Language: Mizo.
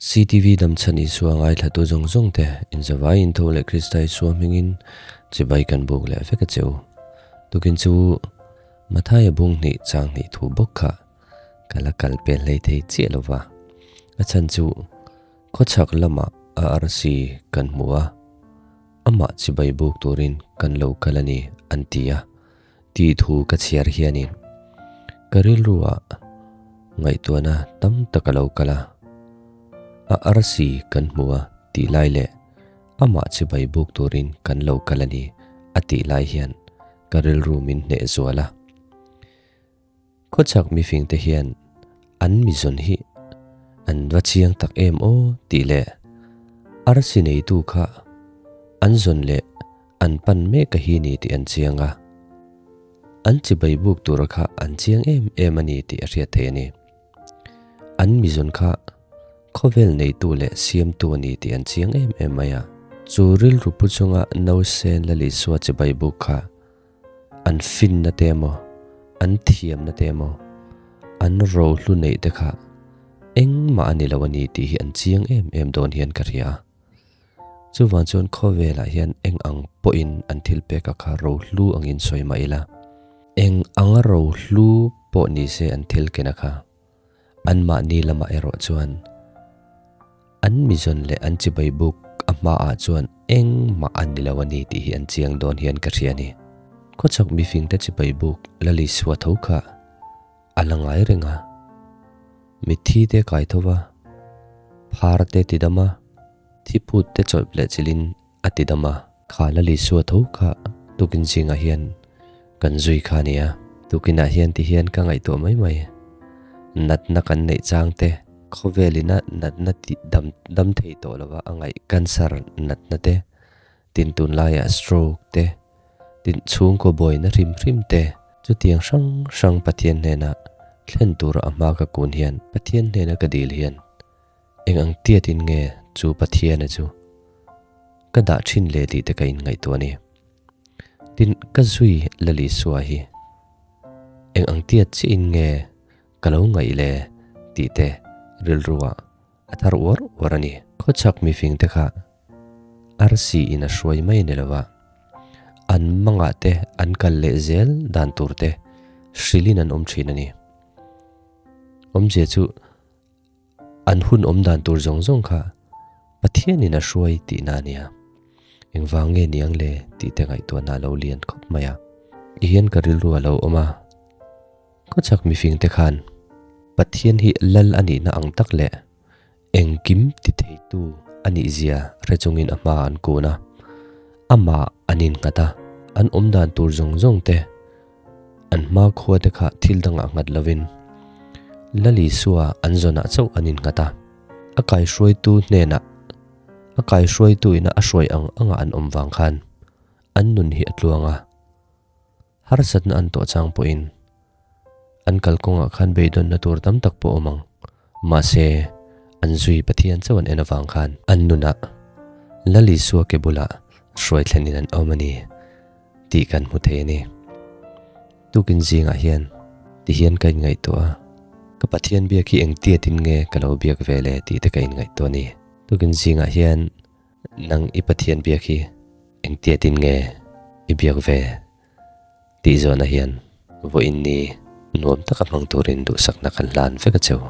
CTV Damchhan Isua ngaithlatu zawng zawng te inzavai intho leh Krista Isua hmingin chibai kan buk leh vek a che u. Tukin chu Mathaia bung hnih chang hnih thu bawk kha ka la kal pel hlei thei chiah lo va. A chhan chu khawchhak lamah a arsi kan hmu a, amah chibai buk turin kan lo kal a ni an ti a. Tih thu ka chhiar hianin ka rilruah ngaihtuahna tam tak a lo kal a, a arsi kan hmu a tih lai leh amah chibai buk turin kan lo kal a ni a tih lai hian ka rilru min hneh zual a. Khawchhak mifingte hian an mizawn hi an va chiang tak em aw tih leh arsi neitu kha an zawn leh An pan mek a hi ni tih an chiang a, an chibai buk tura kha an chiang em em a ni tih a hriat theih a ni. An mizawn kha khawvel neitu leh siamtu a ni tih an chiang em em mai a. Chu rilru pu chunga Nausen Lalisua chibai buk kha an finna te emaw, an thiamna te emaw, an rohlu neih te kha engmah a ni lo a ni tih hi an chiang em em dawn hian ka hria a. Chuvang chuan khawvelah hian eng ang pawhin an thil pek a kha rohlu angin sawi mah ila, eng anga rohlu pawh ni se an thil ken a kha, anmahni lamah erawh chuan an mizawn leh an chibai buk a hmaah chuan engmah a ni lo a ni tih hi an chiang dawn hian ka hria a ni. Khawchhak mifingte chibai buk Lalisua tho kha a la ngai reng a, mitthi te kai tho va, phar te ti dam a, Thiput te chawlh leh chilhin a ti dam a. Kha Lalisua tho kha tukin zingah hian kan zui kha a nia. Tukinah hian ti hian ka ngaihtuah mai mai. Natna kan neih chang te, khawvelina natna ti dam dam thei tawh lova a ngaih cancer natna te, tin tunlaiah stroke te, tin chhungkaw buaina hrim hrim te, chutiang hrang hrang Pathian hnena thlen tura a hma ka kun hian Pathian hnena ka dil hian Eng ang tiatin nge chu Pathiana chu ka dah thin le tih te ka inngaihtuah a ni. Tin, ka zui Lalisua hi eng ang tiat chiahin nge ka lo ngaih le tih te rilruah a thar uar uar a ni. Khawchhak mifing te kha arsi in a hruai mai ni lova, an mangah te an kal leh zel dan tur te hrilhin an awm thin a ni. Awmzia chu An hun awm dan tur zawng zawng kha Pathianin a hruai tihna a nia. Engvang nge niang le tih te ngaihtuahna a lo lian khawp mai a. I hian ka rilru a lo awm a, khawchhak mifing te khan Pathian hi lal a nihna ang tak leh engkim ti theitu a nih zia hre chungin a hma an kun a, amah an innghat a, an awm dan tur zawng zawng te An hmakhua te kha thil dangah nghat lovin Lal Isua an zawnah chauh an innghat a, a kaihruaitu hnenah a kaihruaitu ina a hruai ang anga an awm vang khan an nun hi a tluang a, harsatna an tawh chang pawhin an kalkawngah khan beidawnna tur tam tak pawh awm ang, mahse an zui Pathian chauh an en avang khan an nunah Lal Isua ke bulah hruai thlenin an awm a ni. Tih kan hmu thei a ni. Tukin zingah hian ti hian ka inngaihtuah a, ka Pathian biak hi engtiatin nge ka lo biak ve le tih te ka inngaihtuah a ni. Tukin zingah hian nang i Pathian biak hi engtiatin nge i biak ve tih zawhna hian vawiin ni nuam taka hmang turin duhsakna kan hlan vek a cheu.